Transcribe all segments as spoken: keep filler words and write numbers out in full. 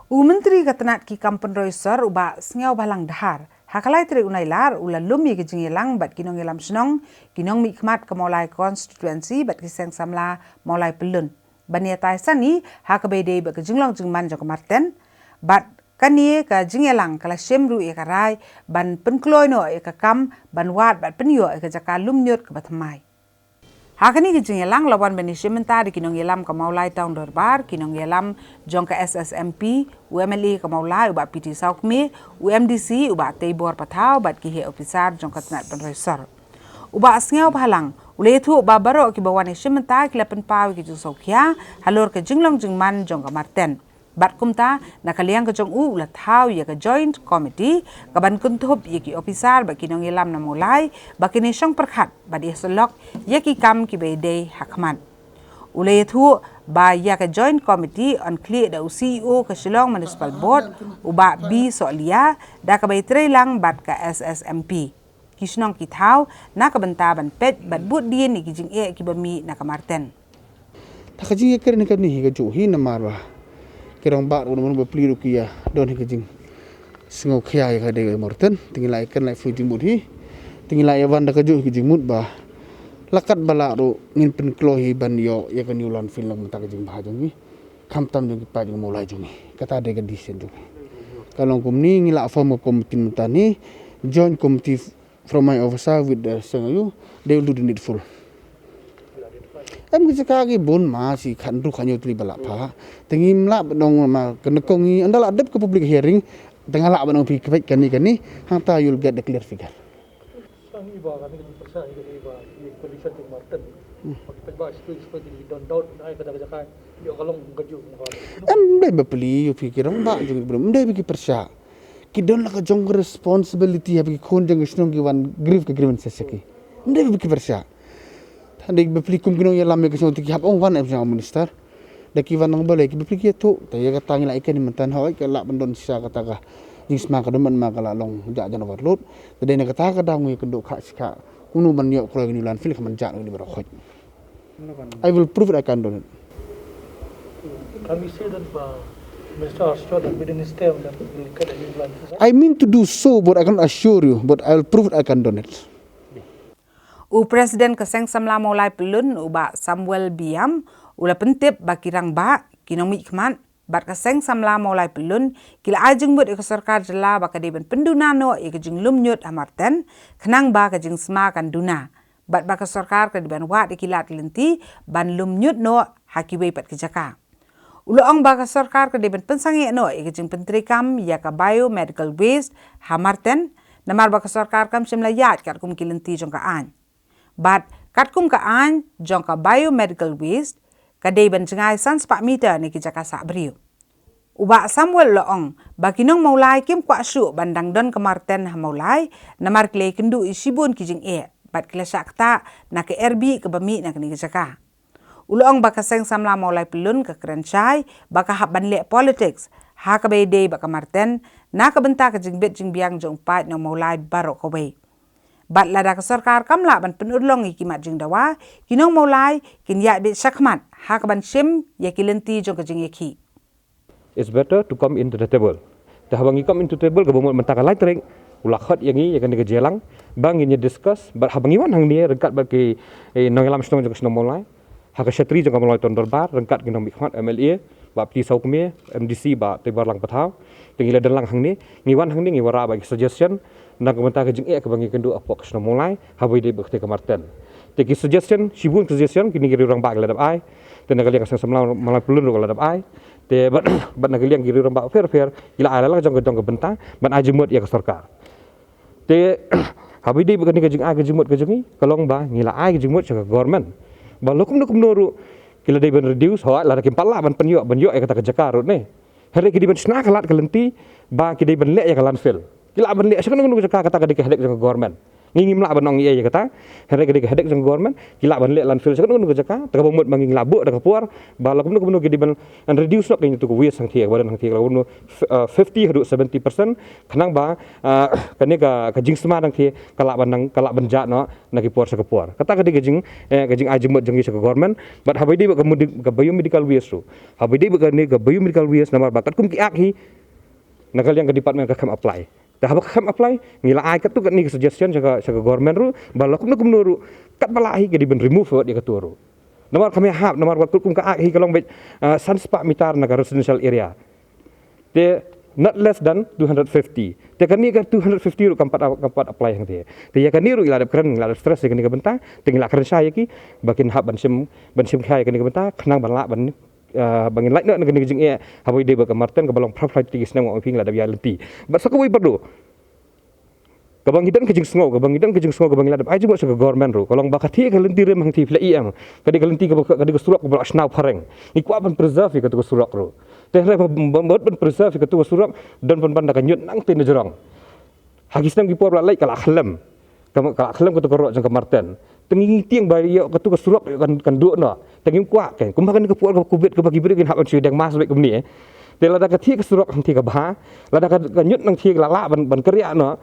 U Myntri ka tnat ki kam pynroi sor u Bah Sniawbhalang Dhar, ha ka lai tarik u Nailar u la lum ïa ka jingïalang bad ki nongïalam shnong, ki nongmihkhmat ka Mawlai constituency bad ki seng samla Mawlai Pyllun ban ïatai sani ha kaba ïadei bad ka jinglong jingman jong ka Marten. Bad kane ka jingïalang ka la shim ruh ïa ka rai ban pynkloi noh ïa ka kam ban wad bad pynïoh ïa ka jaka lum ñiut kaba thymmai. Ha kane ka jingïalang la wan ban ïashim bynta da ki nongïalam ka Mawlai Town Dorbar, ki nongïalam jong ka S S M P, u M L A ka Mawlai u Bah P T Sawkmie, u M D C u Bah Teibor Pathaw bad ki heh ophisar jong ka tnat pynroi sor. U Bah Sniawbhalang u la ïathuh ba baroh kiba wan ïashim bynta ki la pynpaw ïa ki jingsngewkhia halor ka jinglong jingman jong ka Marten. Bad kumta, na ka liang ka jong u, u la thaw ïa ka Joint Committee ka ban kynthup ïa ki ophisar bad ki nongïalam na Mawlai ba kin ïashong pyrkhat bad ïasyllok ïa ki kam kiba ïadei ha khmat. U la ïathuh ba ïa ka Joint Committee yn khlieh da u C E O ka Shillong Municipal Board, u Bah B Sohliya, da kaba ïatreilang bad ka S S M P, ki shnong ki thaw, na ka bynta ban peit bad bud dien ïa ki jingeh kiba mih na ka Marten. Ta ka jingïakren hi kane hi kajuh hi namar ba ki rangbah ruh namar ba pli ruh ki ïa don hi ka jingsngewkhia ïa ka dei ka Marten. Te ngi la ïakren la ïa phi jingmut hi. Te ngi la ïa wan da kajuh hi ka jingmut ba la kat ba lah ruh ngin pynkloi hi ban ïoh ïa ka new landfill na ka bynta ka jingbha jong ngi, khamtam jong ki paid jong Mawlai jong ngi. Kata dei ka decision jong ngi. Ka long kumne, ngi la form ka committee mynta ne, joint committee from my officer with the seng aïu, they will do the needful. Em ki jaka ki bun ma shi khathynriew khathynñiew tylli ba lah pha. Te ngim lah ban ong ma ka nyngkong ngi ynda lah dep ka public hearing, te nga lah ban ong phi kane kane, hangta you'll get the clear figure. Sang i ba kane ka jingpyrshah ïa kane ba ïa ka condition jong Marten. Hmm. Ba ki paidbah shi tylli shi tylli ki don doubt, ai ka da ka jaka ïoh ka long kajuh ka long. Em dei ba plie ïa phi ki rangbah jong ki briew, em dei ba ki pyrshah. Ki don la ka jong ka responsibility ha ba ki khun jong ka shnong ki wan grieve ka grievances sha ki. Em dei ba ki pyrshah. Tang dei ba plie kum ki nongïalam ïa ka shnong te ki hap ong wan em jong minister. Da ki wan nang balei ki ba plie ki ïathuh. Te ïa kata ngi la ïa kane mynta hooid ka lah ban don shisha kata ka jingsma ka don ban ma ka la long jah jan overload. Te dei na kata ka daw ngi kynduh kha shi kha kumno ban ïoh kloi ka new landfill ka man jah ngi baroh khoit. I will prove it, I can do it. Can we say that uh, Minister assured that within his term that we'll get a new landfill? I mean to do so, but I cannot assure you, but I will prove it, I can do it. U President ka Seng Samla Mawlai Pyllun, u Bah Samuel Biam, u la pyntip ba ki rangbah, ki nongmihkhmat bad ka Seng Samla Mawlai Pyllun ki la ai jingmut ïa ka sorkar jylla ba ka dei ban pynduna noh ïa ka jinglum ñiut ha Marten, khnang ba ka jingsma kan duna. Bad ba ka sorkar ka dei ban wad ïa ki lad ki lynti ban lum ñiut noh ha kiwei pat ki jaka. U la ong ba ka sorkar ka dei ban pynsangeh noh ïa ka jingpyntreikam ïa ka biomedical waste ha Marten, namar ba ka sorkar kam shym la ïaid katkum ki lynti jong ka aiñ. Bad katkum ka aiñ jong ka biomedical waste, ka dei ban jngai san spah meter na ki jaka sah briew. U Bah Samuel u la ong ba ki nong Mawlai kim kwah shuh ban dang don ka Marten ha Mawlai, namar ki la ïakynduh ïa shibun ki jingeh bad ki la shah ktah na ka R B kaba mih na kane ka jaka. U la ong ba ka Seng Samla Mawlai Pyllun ka kren shai ba ka hap ban leh politics ha kaba ïadei bad ka Marten, na ka bynta ka jingbit jingbiang jong u paid nong Mawlai baroh kawei. Bad lada ka sorkar kam lah ban pynurlong ïa ki mat jingdawa, ki nong Mawlai kin ïaid beit shakhmat ha kaban shim ïa ki lynti jong ka jingïakhih. It's better to come into the table. Te haba ngi come into table kaba mut mynta ka lai tarik, u la khot ïa ngi ïa kane ka jingïalang ba ngin ïa discuss, bad haba ngi wan hangne ryngkat bad ki, eh, nongïalam shnong jong ka shnong Mawlai, ha ka shatri jong ka Mawlai Town Dorbar ryngkat ki nongmihkhmat, M L A Bah P T Sawkmie, M D C Bah Teibor Lang Pathaw. Te ngi la don lang hangne, ngi wan hangne ngi wanrah bad ki suggestion na ka bynta ka jingeh kaba ngi ïakynduh hapoh ka shnong Mawlai haba ïadei bad ka Marten. Te ki suggestion, shibun ki suggestion kine ki riew rangbah ki la dep ai. Te na ka liang ka Seng Samla Mawlai Pyllun ruh ka la dep ai. Te bad, bad na ka liang ki riew rangbah pher pher ki la ai la la ka jong ka jong ka bynta ban ai jingmut ïa ka sorkar. Te haba ïadei bad kane ka jingai ka jingmut ka jong ngi, ka long ba ngi la ai ka jingmut sha ka government ba lada kumno kumno ruh ki la dei ban reduce, hooid lada kim pat lah ban pynïoh, ban ïoh ïa kata ka jaka ruh ne, hynrei ki dei ban shna ka lad ka lynti ba ki dei ban leh ïa ka landfill. Ki lah ban leh sha kano kano ka jaka, kata ka dei ka headache jong ka government. Ngi ngim lah ban ong ïa kata. Hynrei ka dei ka headache jong ka government, ki lah ban leh landfill sha kano kano ka jaka, te kaba mut ma ngi ngi lah buh da ka por ba la kumno kumno ki dei ban reduce noh kane tu ka waste hangthie, kaba don hangthie, la kumno fifty haduh seventy percent, khnang ba kane ka jingsma hangthie ka lah ban ka lah ban jah noh na ki por sha ka por. Kata ka dei ka jing ka jingai jingmut jong ngi sha ka government. Bad haba ïadei bad ka biomedical waste ruh, haba ïadei bad kane ka biomedical waste, namar ba katkum ki act hi, na ka liang ka department ka khlem apply. Te haba ka khlem apply, ngi la ai katto katne ka suggestion sha ka government ruh ba la kumno kumno ruh, katba lah hi ka dei ban remove ïa kato ruh. Namar kam ïahap, namar ba katkum ka act hi ka long beit san spah meter na ka residential area. Te not less than two hundred fifty. Te kane ka two hundred fifty ruh kam pat kam pat apply hangthie. Te ïa kane ruh ngi la dep kren, ngi la dep stress ïa kane ka bynta. Te ngi la kren shai ïa ki ba kin hap ban shim ban shim khia ïa kane ka bynta, khnang ban lah ban ba ngin lait noh na kane ka jingeh haba ïadei bad ka marten kaba long phra phra tylli ki snem, nga ong ïa phi ngi la dep ïa lynti. Bad sa kawei pat ruh, kaba ngi don ka jingsngew, kaba ngi don ka jingsngew, kaba ngi la dep ai jingmut sha ka government ruh, ka long ba kata ka lynti rim hangthie, phi la i em, ka dei ka lynti kaba, ka dei ka surok kaba la shna phareng. Ngi kwah ban preserve ïa kata ka surok ruh. Te hynrei ba ban preserve ïa kata ka surok, don pynban da ka ñiut nangta na jrong. Ha ki snem ki por ba la leit ka la khlem, ka la khlem kata ka rok jong ka marten. Te ngi tieng ba ïoh kata ka surok kan duh noh. Te ngim kwah, kumba kane ka por ka covid kaba ki briew kin hap ban shu deng mask beit kumne. Te lada ka thie ka surok hangthie ka bha, lada ka ñiut nangthie ka la lah ban kyrïah noh,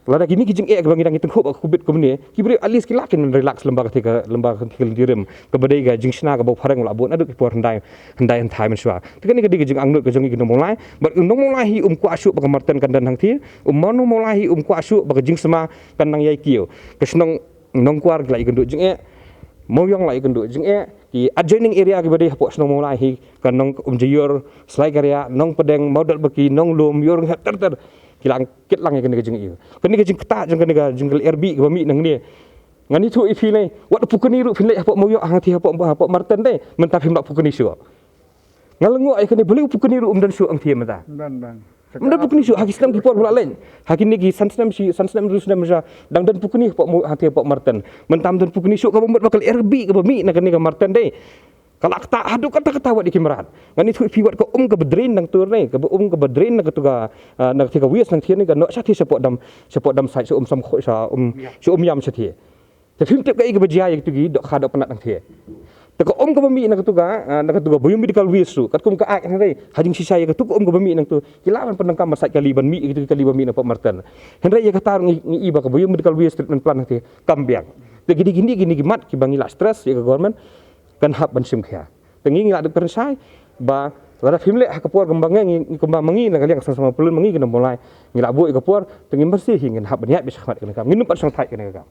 lada kine ki jingeh kaba ngi dang ïa tyngkhuh ba ka covid kumne, ki briew at least ki lah kin relax lyngba kata ka, lyngba kata ka lynti rim kaba dei ka jingshna kaba phareng la bun haduh ki por hyndai hyndai hynthai mynshuwa. Te kane ka dei ka jingangnud ka jong ngi ki nongmawlai. Bad u nongmawlai hi um kwah shuh ba ka marten kan don hangthie. U nongmawlai hi um kwah shuh ba ka jingsma kan nang ïai kiew. Ka shnong Nongkwar ki la ïakynduh jingeh, Mawiong la ïakynduh jingeh, ki adjoining area kiba dei hapoh shnong Mawlai hi, ka Nong Umjaiur, Slaikaria, Nongpdeng, Mawdatbaki, Nonglum, Ïawrynghep ter ter, ki la kit lang ïa kane ka jingeh. Kane ka jingktah jong kane ka jingkylli rbih kaba mih nangne. Ngan ïathuh ïa phi lei, wat u Pukni ruh phin leit hapoh Mawiong hangthie hapoh, hapoh Marten dei, mynta phim lah pukni shuh. Nga la nguh ïa kane, balei u Pukni ruh um don shuh hangthie mynta. Don, don. Um don pukni shuh ha ki snem ki por ba la leit. Ha kine ki san snem shi, san snem hynriew snem sha, dang don pukni hapoh Maw-, hangthie hapoh Marten. Mynta ym don pukni shuh, kaba mut ba ka lynti rbih kaba mih na kane ka Marten dei. Ka la ktah haduh katta katta wat ïa ki mrad. Ngan ïathuh ïa phi, wat ka um kaba drain nangta ne, kaba um kaba drain na katu ka, ah, na katu ka waste nangthie ne, ka noh shathie shapoh dam, shapoh dam site, sha um Samkhuid, sha um, sha um Ïam shathie. Te phim tip kaei kaba jia ïa kitu ki dohkha dohpnat nangthie. Te ka um kaba mih na katu ka, ah, na katu ka biomedical waste ruh, katkum ka act hynrei, ha jingshisha ïa katu ka um kaba mih nangtu, ki lah ban pyndonkam ban sait kali ban mih ïa kitu ki kali ba mih na poh Marten. Hynrei ïa kata ruh ngi, ngi i ba ka biomedical waste treatment plant nangthie kam biang. Te kine, kine, kine ki mat kiba ngi la stress ïa ka government, kan hap ban shim khia. Te ngi, ngi la dep kren shai ba lada phim leh ha ka por kumba ngi, ngi kumba ma ngi na ka liang ka Seng Sama Pyllun ma ngi ki nongmawlai, ngi la buh ïa ka por, te ngim banse hi ngin hap ban ïaid beit shakhmat ïa kane ka kam, ngin ym pat shongthait ïa kane ka kam.